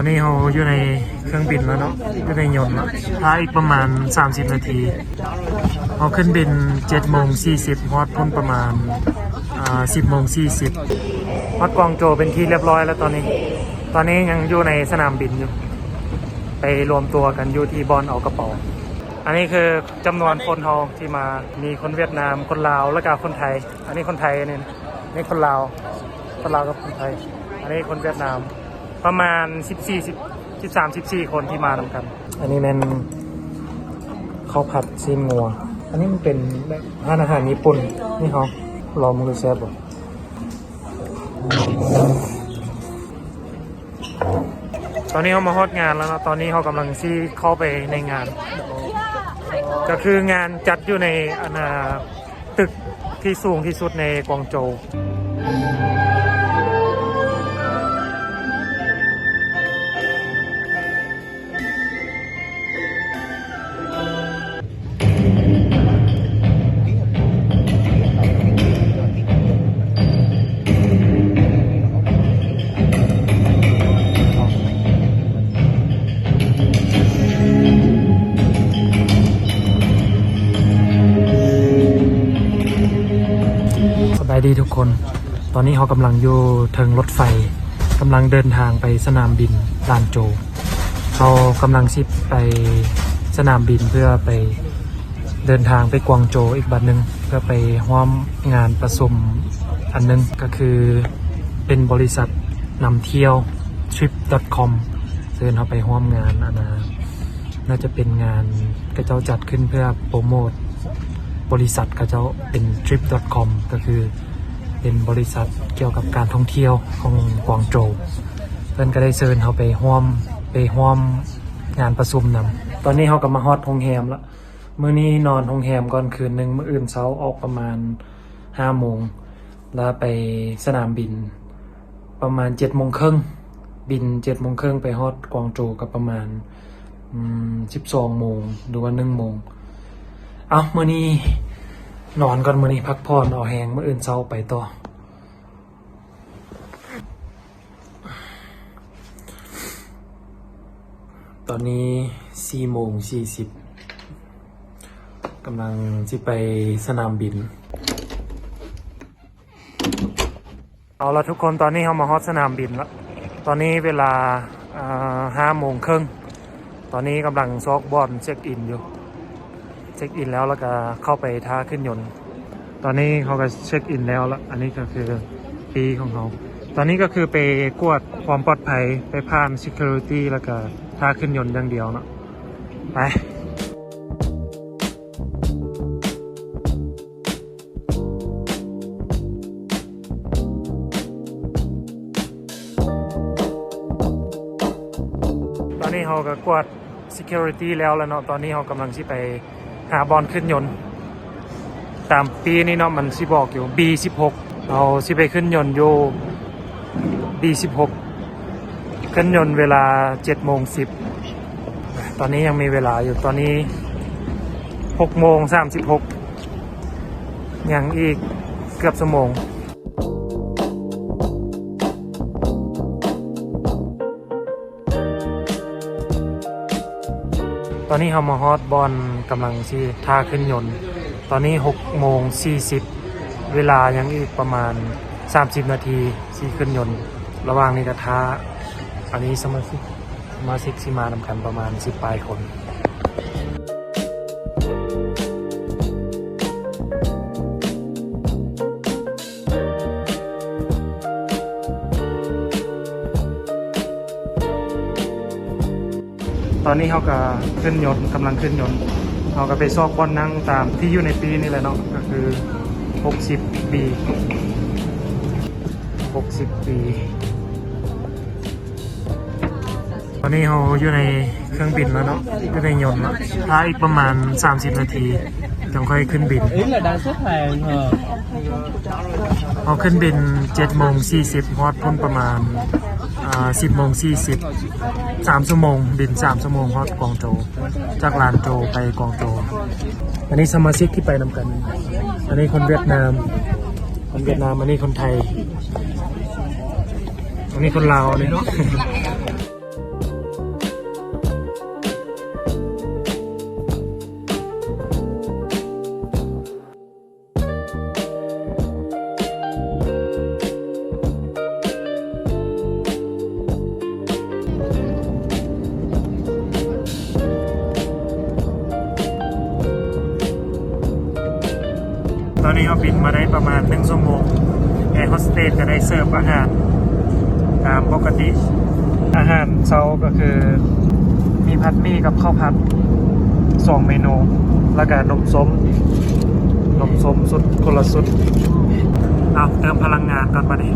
ຕອນນີ້ເຮົາຢູ່ໃນເຄື່ອງບິນແລ້ວເນາະ ຢູ່ໃນຍົນແລ້ວ. ຖ້າອີກປະມານສາມສິບນາທີ ເຮົາຂຶ້ນບິນເຈັດໂມງສີ່ສິບ ຮອດພຸ້ນປະມານ ອ່າ ສິບໂມງສີ່ສິບ ຮອດກວາງໂຈວເປັນທີ່ລຽບຮ້ອຍແລ້ວຕອນນີ້. ຕອນນີ້ຍັງຢູ່ໃນສະໜາມບິນຢູ່ ໄປລວມຕົວກັນຢູ່ທີ່ບ່ອນເອົາກະເປົາ. ອັນນີ້ຄືຈຳນວນຄົນເຮົາທີ່ມາ ມີຄົນຫວຽດນາມ ຄົນລາວ ແລ້ວກະຄົນໄທ. ອັນນີ້ຄົນໄທ ອັນນີ້ ນີ້ຄົນລາວ ຄົນລາວກັບຄົນໄທ. ອັນນີ້ຄົນຫວຽດນາມ ປະມານສິບສີ່ ສິບ ສິບສາມ ສິບສີ່ຄົນທີ່ມານຳກັນ. ອັນນີ້ແມ່ນເຂົ້າຜັດຊີ້ນງົວ. ອັນນີ້ມັນເປັນແບບຮ້ານອາຫານຍີ່ປຸ່ນ. ນີ້ເຮົາລອງເບິ່ງດູແຊບບໍ່? ຕອນນີ້ເຮົາມາຮອດງານແລ້ວເນາະ. ຕອນນີ້ເຮົາກຳລັງຊິເຂົ້າໄປໃນງານ ກໍຄືງານຈັດຢູ່ໃນ ອັນນ່າ ຕຶກທີ່ສູງທີ່ສຸດໃນກວາງໂຈວ. ສະບາຍດີທຸກຄົນ. ຕອນນີ້ເຮົາກຳລັງຢູ່ເທິງລົດໄຟ ກຳລັງເດີນທາງໄປສະໜາມບິນລານໂຈວ. ເຮົາກຳລັງຊິໄປສະໜາມບິນເພື່ອໄປເດີນທາງໄປກວາງໂຈວອີກບັດໜຶ່ງ ເພື່ອໄປຮ່ວມງານປະຊຸມອັນໜຶ່ງ ກໍຄືເປັນບໍລິສັດນຳທ່ຽວ Trip dot com ເຊີນເຮົາໄປຮ່ວມງານ ອັນນ່າ ໜ້າຈະເປັນງານ ເຂົາເຈົ້າຈັດຂຶ້ນເພື່ອໂປຣໂມດບໍລິສັດເຂົາເຈົ້າ ເປັນ Trip dot com ກໍຄືເປັນບໍລິສັດກ່ຽວກັບການທ່ອງທ່ຽວຂອງກວາງໂຈວ. ເພິ່ນກໍໄດ້ເຊີນເຮົາໄປຮ່ວມ ໄປຮ່ວມງານປະຊຸມນຳ. ຕອນນີ້ເຮົາກໍມາຮອດໂຮງແຮມລະ. ມື້ນີ້ນອນໂຮງແຮມກ່ອນຄືນໜຶ່ງ, ມື້ອື່ນເຊົ້າອອກປະມານຫ້າໂມງ ລະໄປສະໜາມບິນປະມານເຈັດໂມງເຄິ່ງ, ບິນເຈັດໂມງເຄິ່ງໄປຮອດກວາງໂຈວກໍປະມານ ອືມ ສິບສອງໂມງ ຫຼືວ່າໜຶ່ງໂມງ. ເອົ້າ ມື້ນີ້ນອນກ່ອນ, ມື້ນີ້ພັກຜ່ອນເອົາແຮງ, ມື້ອື່ນເຊົ້າໄປຕໍ່. ຕອນນີ້ສີ່ໂມງສີ່ສິບ ກຳລັງຊິໄປສະໜາມບິນ. ເອົາລະທຸກຄົນ, ຕອນນີ້ເຮົາມາຮອດສະໜາມບິນລະ. ຕອນນີ້ເວລາ ອ່າ ຫ້າໂມງເຄິ່ງ. ຕອນນີ້ກຳລັງຊອກບ່ອນເຊັກອິນຢູ່. ເຊັກອິນແລ້ວ ແລ້ວກະເຂົ້າໄປຖ້າຂຶ້ນຍົນ. ຕອນນີ້ເຮົາກະເຊັກອິນແລ້ວລະ. ອັນນີ້ກະຄືປີ້ຂອງເຮົາ. ຕອນນີ້ກະຄືໄປກວດຄວາມປອດໄພ, ໄປຜ່ານ security ແລ້ວກະຖ້າຂຶ້ນຍົນຢ່າງດຽວເນາະ. ໄປ. ຕອນນີ້ເຮົາກະກວດ security ແລ້ວລະເນາະ. ຕອນນີ້ເຮົາກຳລັງຊິໄປຫາບ່ອນຂຶ້ນຍົນ. ຕາມປີ້ນີ້ເນາະ ມັນຊິບອກຢູ່ ບີສິບຫົກ. ເຮົາຊິໄປຂຶ້ນຍົນຢູ່ ບີສິບຫົກ ຂຶ້ນຍົນເວລາເຈັດໂມງສິບ. ຕອນນີ້ຍັງມີເວລາຢູ່. ຕອນນີ້ຫົກໂມງສາມສິບຫົກ. ຍັງອີກເກືອບຊົ່ວໂມງ. ຕອນນີ້ເຮົາມາຮອດບ່ອນກຳລັງຊິຖ້າຂຶ້ນຍົນ. ຕອນນີ້ຫົກໂມງສີ່ສິບ. ເວລາຍັງອີກປະມານສາມສິບນາທີຊິຂຶ້ນຍົນ. ລະຫວ່າງນີ້ກະຖ້າ ອັນນີ້ສະມາຊິກ ສະມາຊິກຊິມານຳກັນປະມານສິບປາຍຄົນ. ຕອນນີ້ເຮົາກະຂຶ້ນຍົນ, ກຳລັງຂຶ້ນຍົນ. ເຮົາກະໄປຊອກບ່ອນນັ່ງຕາມທີ່ຢູ່ໃນປີ້ນີ້ແຫຼະເນາະ, ກະຄືຫົກສິບບີ ຫົກສິບບີ. ຕອນນີ້ເຮົາຢູ່ໃນເຄື່ອງບິນແລ້ວເນາະ, ຢູ່ໃນຍົນແລ້ວ. ຖ້າອີກປະມານສາມສິບນາທີ ຈັ່ງຄ່ອຍຂຶ້ນບິນ. ເຮົາຂຶ້ນບິນເຈັດໂມງສີ່ສິບ ຮອດພຸ້ນປະມານ ອ່າ ສິບໂມງສີ່ສິບ. ສາມຊົ່ວໂມງ, ບິນສາມຊົ່ວໂມງ ຮອດກວາງໂຈວ, ຈາກລານໂຈວໄປກວາງໂຈວ. ອັນນີ້ສະມາຊິກທີ່ໄປນຳກັນ. ອັນນີ້ຄົນຫວຽດນາມ, ຄົນຫວຽດນາມ. ອັນນີ້ຄົນໄທ. ອັນນີ້ຄົນລາວ ອັນນີ້. ຕອນນີ້ເຮົາບິນມາໄດ້ປະມານໜຶ່ງຊົ່ວໂມງ ແອໂຮສເຕສກໍໄດ້ເສີບອາຫານຕາມປົກກະຕິ. ອາຫານເຊົ້າກໍຄືມີຜັດໝີ່ກັບເຂົ້າຜັດສອງເມນູ ແລ້ວກໍນົມສົ້ມ ນົມສົ້ມຊຸດ ຄົນລະຊຸດ. ເອົາ ເຕີມພະລັງງານກ່ອນບັດນີ້.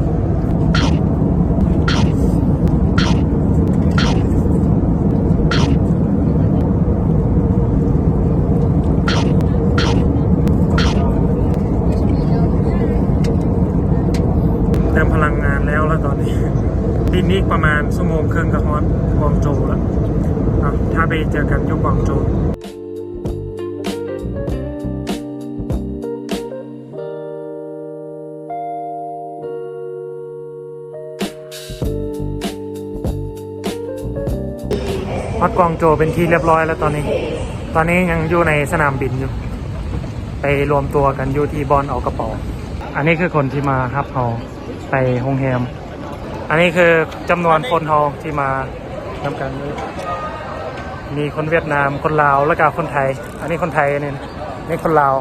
ເຕີມພະລັງງານແລ້ວລະຕອນນີ້. ບິນອີກປະມານຊົ່ວໂມງເຄິ່ງກໍຮອດກວາງໂຈລະ. ເອົາ ຖ້າໄປເຈີກັນຢູ່ກວາງໂຈ. ຮອດກວາງໂຈເປັນທີ່ລຽບຮ້ອຍແລ້ວຕອນນີ້. ຕອນນີ້ຍັງຢູ່ໃນສະໜາມບິນຢູ່ ໄປລວມຕົວກັນຢູ່ທີ່ບ່ອນເອົາກະເປົາ. ອັນນີ້ຄືຄົນທີ່ມາຮັບເຮົາໄປໂຮງແຮມ. ອັນນີ້ຄືຈຳນວນຄົນເຮົາທີ່ມານຳກັນ. ມີຄົນຫວຽດນາມ ຄົນລາວ ແລ້ວກະຄົນໄທ. ອັນນີ້ຄົນໄທ ອັນນີ້ ນີ້ຄົນລາວ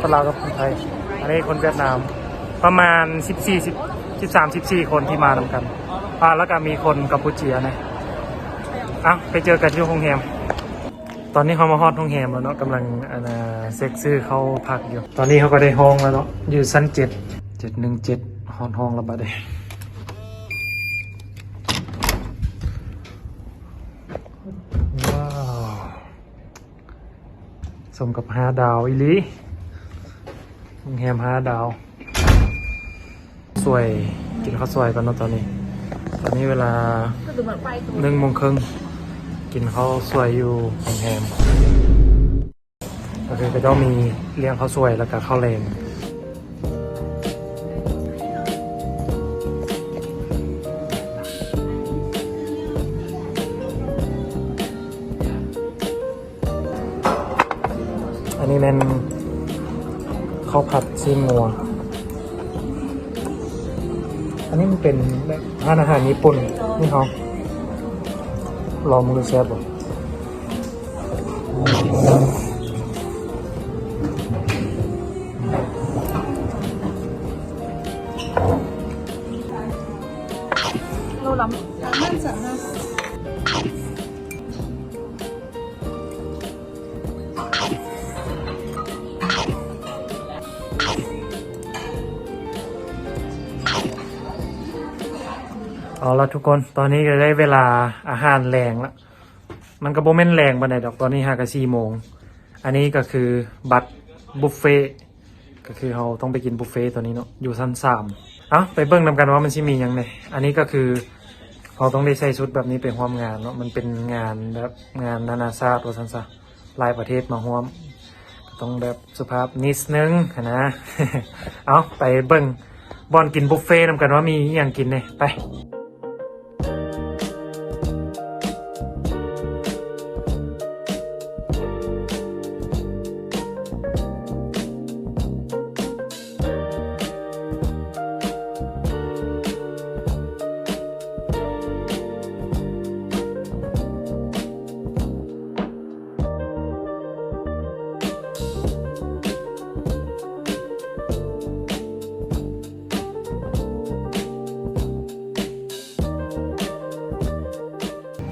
ຄົນລາວກັບຄົນໄທ. ອັນນີ້ຄົນຫວຽດນາມ ປະມານສິບສີ່ ສິບ ສິບສາມ ສິບສີ່ຄົນທີ່ມານຳກັນ. ອ່າ ແລ້ວກະມີຄົນກຳປູເຈຍນະ. ເອົາ ໄປເຈີກັນຢູ່ໂຮງແຮມ. ຕອນນີ້ເຮົາມາຮອດໂຮງແຮມແລ້ວເນາະ ກຳລັງ ອັນນ່າ ເຊັກຊື່ເຂົ້າພັກຢູ່. ຕອນນີ້ເຮົາກໍໄດ້ຫ້ອງແລ້ວເນາະ ຢູ່ຊັ້ນເຈັດ ເຈັດໜຶ່ງເຈັດ ຮອດຫ້ອງແລ້ວບັດນີ້. ວ້າວ ສົມກັບຫ້າດາວອີ່ຫຼີ ໂຮງແຮມຫ້າດາວ. ສວຍ ກິນເຂົ້າສວຍກ່ອນເນາະຕອນນີ້. ຕອນນີ້ເວລາໜຶ່ງໂມງເຄິ່ງ ກິນເຂົ້າສວຍຢູ່ໂຮງແຮມ. ກໍຄືເຂົາເຈົ້າມີລ້ຽງເຂົ້າສວຍ ແລ້ວກະເຂົ້າແລງ. ອັນນີ້ແມ່ນເຂົ້າຜັດຊີ້ນງົວ. ອັນນີ້ມັນເປັນແບບຮ້ານອາຫານຍີ່ປຸ່ນ. ນີ້ເຮົາລອງເບິ່ງດູແຊບບໍ່. ໂລລະ ເອົາລະທຸກຄົນ ຕອນນີ້ກໍໄດ້ເວລາອາຫານແລງລະ. ມັນກໍບໍ່ແມ່ນແລງປານໃດດອກ ຕອນນີ້ຫາກະສີ່ໂມງ. ອັນນີ້ກໍຄືບັດບຸບເຟ ກໍຄືເຮົາຕ້ອງໄປກິນບຸບເຟໂຕນີ້ເນາະ ຢູ່ຊັ້ນສາມ. ເອົ້າ ໄປເບິ່ງນຳກັນວ່າມັນຊິມີຫຍັງແດ່. ອັນນີ້ກໍຄືເຮົາຕ້ອງໄດ້ໃສ່ຊຸດແບບນີ້ໄປຮ່ວມງານເນາະ ມັນເປັນງານແບບງານນານາຊາດວ່າຊັ້ນຊະ ຫຼາຍປະເທດມາຮ່ວມ ກໍຕ້ອງແບບສຸພາບນິດໜຶ່ງຫັ້ນນະ. ເອົາ ໄປເບິ່ງບ່ອນກິນບຸບເຟນຳກັນວ່າມີອີ່ຫຍັງກິນແດ່ ໄປ.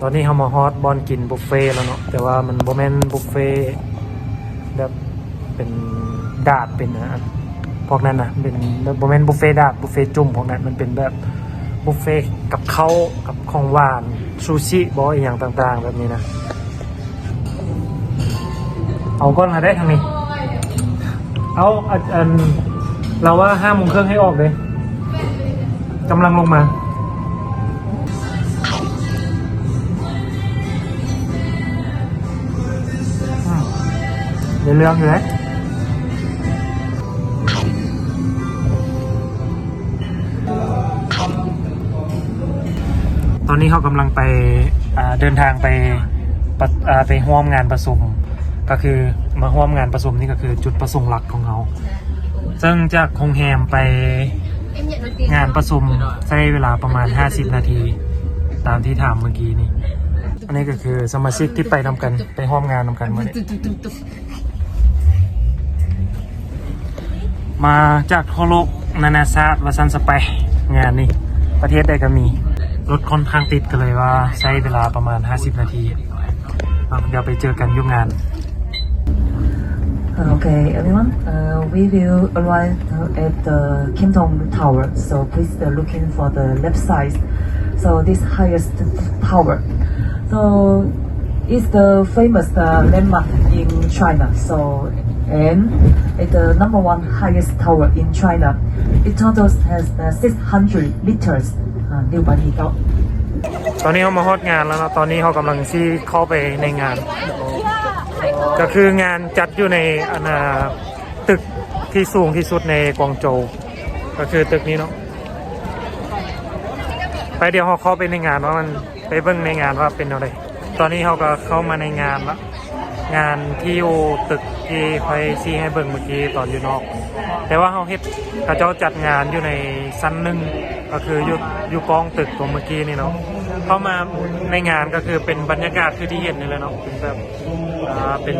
ຕອນນີ້ເຮົາມາຮອດບ່ອນກິນບຸບເຟແລ້ວເນາະ ແຕ່ວ່າມັນບໍ່ແມ່ນບຸບເຟແບບເປັນດາດເປັນອາຫານພວກນັ້ນນະ ເປັນ ບໍ່ແມ່ນບຸບເຟດາດ ບຸບເຟຈຸ່ມພວກນັ້ນ ມັນເປັນແບບບຸບເຟກັບເຂົ້າ ກັບຂອງຫວານ ຊູຊິບໍ ອີ່ຫຍັງຕ່າງໆແບບນີ້ນະ. ເອົາກ່ອນລະເດ້ທາງນີ້ ເອົາ ອັນ ລາວວ່າຫ້າໂມງເຄິ່ງໃຫ້ອອກເດ້ ກຳລັງລົງມາ. ອືມ ໄດ້ເລື່ອງຢູ່ເດ້. ຕອນນີ້ເຮົາກຳລັງໄປ ອ່າ ເດີນທາງໄປ ປະ ອ່າ ໄປຮ່ວມງານປະຊຸມ ກໍຄືມາຮ່ວມງານປະຊຸມນີ້ ກໍຄືຈຸດປະສົງຫຼັກຂອງເຮົາ. ເຊິ່ງຈາກໂຮງແຮມໄປງານປະຊຸມໃຊ້ເວລາປະມານຫ້າສິບນາທີ ຕາມທີ່ຖາມເມື່ອກີ້ນີ້. ອັນນີ້ກໍຄືສະມາຊິກທີ່ໄປນຳກັນ ໄປຮ່ວມງານນຳກັນມື້ນີ້. ມາຈາກທົ່ວໂລກນານາຊາດວ່າຊັ້ນຊະໄປ ງານນີ້ປະເທດໃດກໍມີ. ລົດຄ່ອນຂ້າງຕິດ ກໍເລີຍວ່າໃຊ້ເວລາປະມານຫ້າສິບນາທີເນາະ. ດຽວໄປເຈີກັນຢູ່ງານ. Okay, everyone, uh, we will arrive at the Kim Dong Tower, so please, uh, looking for the left side. So this highest tower, so it's the famous, uh, landmark in China. So, and it's the number one highest tower in China. It totals has, uh, six hundred meters. ອ່າ ນິວປານນີ້ເຈົ້າ. ຕອນນີ້ເຮົາມາຮອດງານແລ້ວເນາະ. ຕອນນີ້ເຮົາກຳລັງຊິເຂົ້າໄປໃນງານ ກໍຄືງານຈັດຢູ່ໃນ ອັນນ່າ ຕຶກທີ່ສູງທີ່ສຸດໃນກວາງໂຈວ ກໍຄືຕຶກນີ້ເນາະ. ໄປ ດຽວເຮົາເຂົ້າໄປໃນງານວ່າມັນ ໄປເບິ່ງໃນງານວ່າເປັນແນວໃດ. ຕອນນີ້ເຮົາກໍເຂົ້າມາໃນງານລະ ງານທີ່ຢູ່ຕຶກທີ່ຂ້ອຍຊີ້ໃຫ້ເບິ່ງເມື່ອກີ້ຕອນຢູ່ນອກ ແຕ່ວ່າເຮົາເຫັນເຂົາເຈົ້າຈັດງານຢູ່ໃນຊັ້ນໜຶ່ງ ກໍຄືຢູ່ ຢູ່ກ້ອງຕຶກຕົວເມື່ອກີ້ນີ້ເນາະ. ເຂົ້າມາໃນງານກໍຄືເປັນບັນຍາກາດຄືທີ່ເຫັນນີ້ແຫຼະເນາະ ເປັນແບບ ອ່າ ເປັນ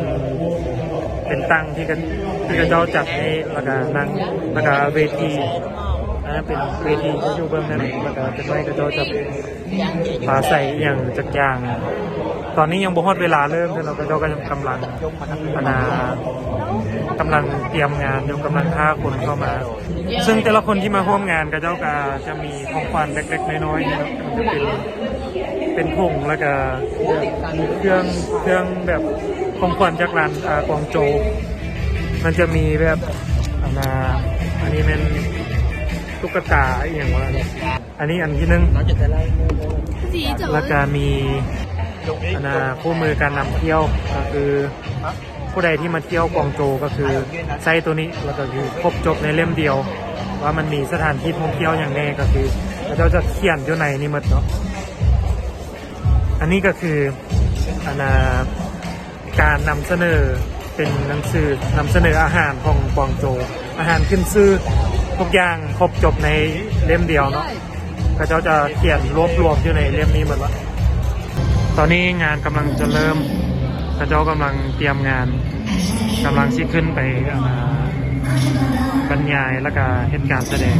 ເປັນຕັ່ງທີ່ ທີ່ເຂົາເຈົ້າຈັດໃຫ້ ແລ້ວກະນັ່ງ ແລ້ວກະເວທີ ອັນນັ້ນເປັນເວທີທີ່ຢູ່ເບື້ອງນັ້ນ ແລ້ວກະເປັນໄມ້ເຂົາເຈົ້າຈັດປາໄສອີ່ຫຍັງຈັກຢ່າງ. ຕອນນີ້ຍັງບໍ່ຮອດເວລາເລີ່ມເທື່ອເນາະ ເຂົາເຈົ້າກໍຍັງກຳລັງ ອັນນ່າ ກຳລັງຕຽມງານຢູ່ ກຳລັງຖ້າຄົນເຂົ້າມາ. ເຊິ່ງແຕ່ລະຄົນທີ່ມາຮ່ວມງານ ເຂົາເຈົ້າກໍຈະມີຂອງຂວັນເລັກໆນ້ອຍໆເນາະ ມັນຈະເປັນ ເປັນຖົງ ແລ້ວກະມີເຄື່ອງ ເຄື່ອງແບບຂອງຂວັນຈາກຮ້ານ ອ່າ ກວາງໂຈວ. ມັນຈະມີແບບ ອັນນ່າ ອັນນີ້ແມ່ນຕຸກກະຕາອີ່ຫຍັງວະ ອັນນີ້ອັນທີໜຶ່ງ ແລ້ວກະມີ ອັນນ່າ ຄູ່ມືການນຳທ່ຽວ ກໍຄື ຜູ້ໃດທີ່ມາທ່ຽວກວາງໂຈວກໍຄືໃຊ້ໂຕນີ້ ແລ້ວກໍຄືຄົບຈົບໃນເຫຼັ້ມດຽວ ວ່າມັນມີສະຖານທີ່ທ່ອງທ່ຽວຫຍັງແດ່ ກໍຄືເຂົາເຈົ້າຈະຂຽນຢູ່ໃນນີ້ໝົດເນາະ. ອັນນີ້ກໍຄື ອັນນ່າ ການນຳສະເໜີ ເປັນໜັງສືນຳສະເໜີອາຫານຂອງກວາງໂຈວ ອາຫານຂຶ້ນຊື່ ທຸກຢ່າງຄົບຈົບໃນເຫຼັ້ມດຽວເນາະ. ເຂົາເຈົ້າຈະຂຽນລວບລວມຢູ່ໃນເຫຼັ້ມນີ້ໝົດລະ. ຕອນນີ້ງານກຳລັງຈະເລີ່ມ ເຂົາເຈົ້າກຳລັງຕຽມງານ ກຳລັງຊິຂຶ້ນໄປ ອ່າ ບັນຍາຍ ແລ້ວກະເຮັດການສະແດງ.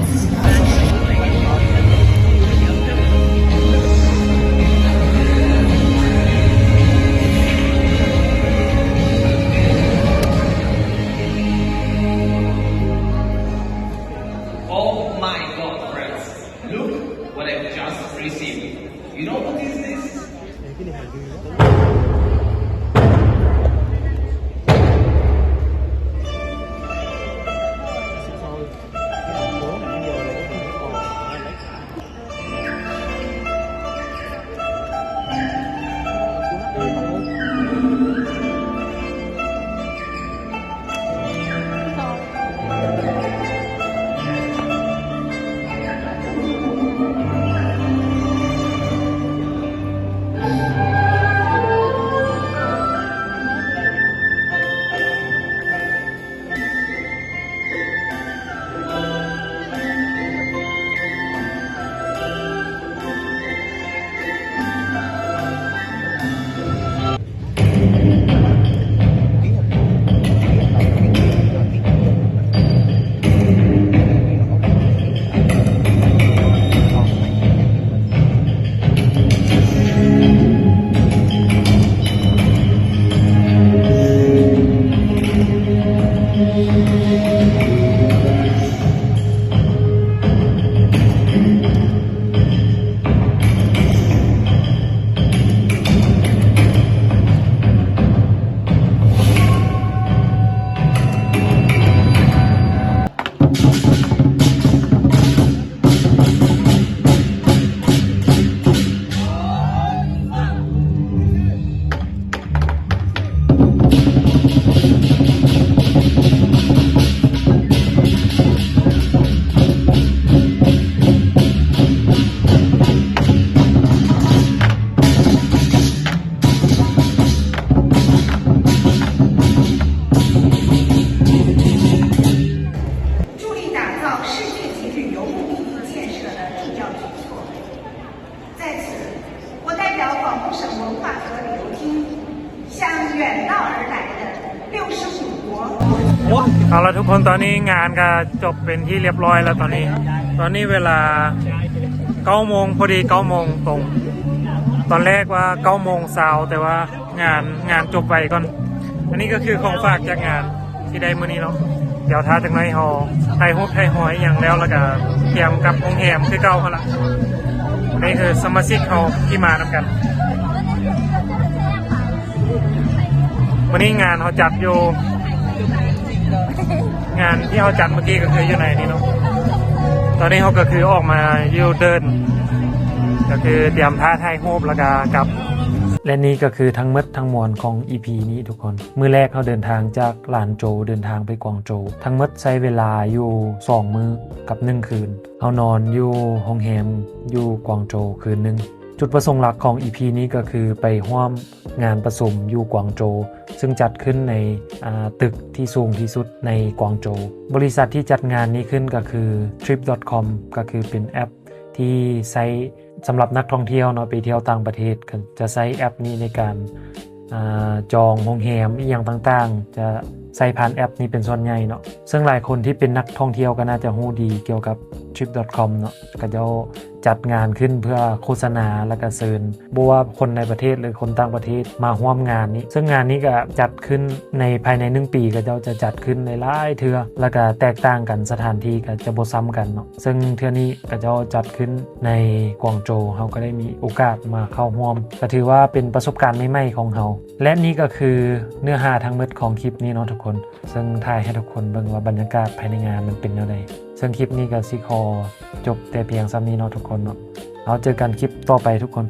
Oh my God, friends. Look what I've just received. You know what is this? ເອົາລະທຸກຄົນ ຕອນນີ້ງານກໍຈົບເປັນທີ່ຮຽບຮ້ອຍແລ້ວຕອນນີ້. ຕອນນີ້ເວລາເກົ້າໂມງ ພໍດີເກົ້າໂມງຕົງ. ຕອນແລກວ່າເກົ້າໂມງຊາວ ແຕ່ວ່າງານ ງານຈົບໄວກ່ອນ. ອັນນີ້ກໍຄືຂອງຝາກຈາກງານທີ່ໄດ້ມື້ນີ້ເນາະ. ດຽວຖ້າຈັກໜ້ອຍເຮົາຖ່າຍຮູບຖ່າຍຮອຍອີ່ຫຍັງແລ້ວ ແລ້ວກໍກຽມກັບໂຮງແຮມຄືເກົ່າຫັ້ນລະ. ນີ້ຄືສະມາຊິກເຮົາທີ່ມານຳກັນ. ມື້ນີ້ງານເຮົາຈັດຢູ່ ງານທີ່ເຮົາຈັດເມື່ອກີ້ກໍຄືຢູ່ໃນນີ້ເນາະ. ຕອນນີ້ເຮົາກໍຄືອອກມາຢູ່ເດີ່ນ ກໍຄືຕຽມຖ້າຖ່າຍຮູບແລ້ວກໍກັບ. ແລະນີ້ກໍຄືທັງໝົດທັງມວນຂອງອີພີນີ້ທຸກຄົນ. ມື້ແລກເຮົາເດີນທາງຈາກຫຼານໂຈ ເດີນທາງໄປກວາງໂຈ. ທັງໝົດໃຊ້ເວລາຢູ່ສອງມື້ກັບໜຶ່ງຄືນ. ເຮົານອນຢູ່ໂຮງແຮມຢູ່ກວາງໂຈຄືນໜຶ່ງ. ຈຸດປະສົງຫຼັກຂອງອີພີນີ້ກໍຄືໄປຮ່ວມງານປະຊຸມຢູ່ກວາງໂຈ ຊຶ່ງຈັດຂຶ້ນໃນ ອາ ຕຶກທີ່ສູງທີ່ສຸດໃນກວາງໂຈ. ບໍລິສັດທີ່ຈັດງານນີ້ຂຶ້ນກໍຄື Trip dot com ກໍຄືເປັນແອັບທີ່ໃຊ້ສຳລັບນັກທ່ອງທ່ຽວເນາະ ໄປທ່ຽວຕ່າງປະເທດ ກໍຈະໃຊ້ແອັບນີ້ໃນການ ອາ ຈອງໂຮງແຮມອີ່ຫຍັງຕ່າງໆ ຈະໃຊ້ຜ່ານແອັບນີ້ເປັນສ່ວນໃຫຍ່ເນາະ. ເຊິ່ງຫຼາຍຄົນທີ່ເປັນນັກທ່ອງທ່ຽວກໍໜ້າຈະຮູ້ດີກ່ຽວກັບ Trip dot com ເນາະ. ເຂົາເຈົ້າຈັດງານຂຶ້ນເພື່ອໂຄສະນາ ແລ້ວກະເຊີນ ບໍ່ວ່າຄົນໃນປະເທດ ຫຼື ຄົນຕ່າງປະເທດມາຮ່ວມງານນີ້. ເຊິ່ງງານນີ້ກະຈັດຂຶ້ນໃນ ພາຍໃນໜຶ່ງປີ ເຂົາເຈົ້າຈະຈັດຂຶ້ນຫຼາຍໆເທື່ອ ແລ້ວກະແຕກຕ່າງກັນ ສະຖານທີ່ກະຈະບໍ່ຊ້ຳກັນເນາະ. ເຊິ່ງເທື່ອນີ້ເຂົາເຈົ້າຈັດຂຶ້ນໃນກວາງໂຈ ເຮົາກໍໄດ້ມີໂອກາດມາເຂົ້າຮ່ວມ ກະຖືວ່າເປັນປະສົບການໃໝ່ໆຂອງເຮົາ. ແລະນີ້ກໍຄືເນື້ອຫາທັງໝົດຂອງຄລິບນີ້ເນາະທຸກຄົນ. ເຊິ່ງຖ່າຍໃຫ້ທຸກຄົນເບິ່ງວ່າບັນຍາກາດພາຍໃນງານມັນເປັນແນວໃດ. ເຊິ່ງຄລິບນີ້ກໍຊິຂໍຈົບແຕ່ພຽງສ່ຳນີ້ເນາະທຸກຄົນເນາະ. ເຮົາເຈີກັນຄລິບຕໍ່ໄປທຸກຄົນ.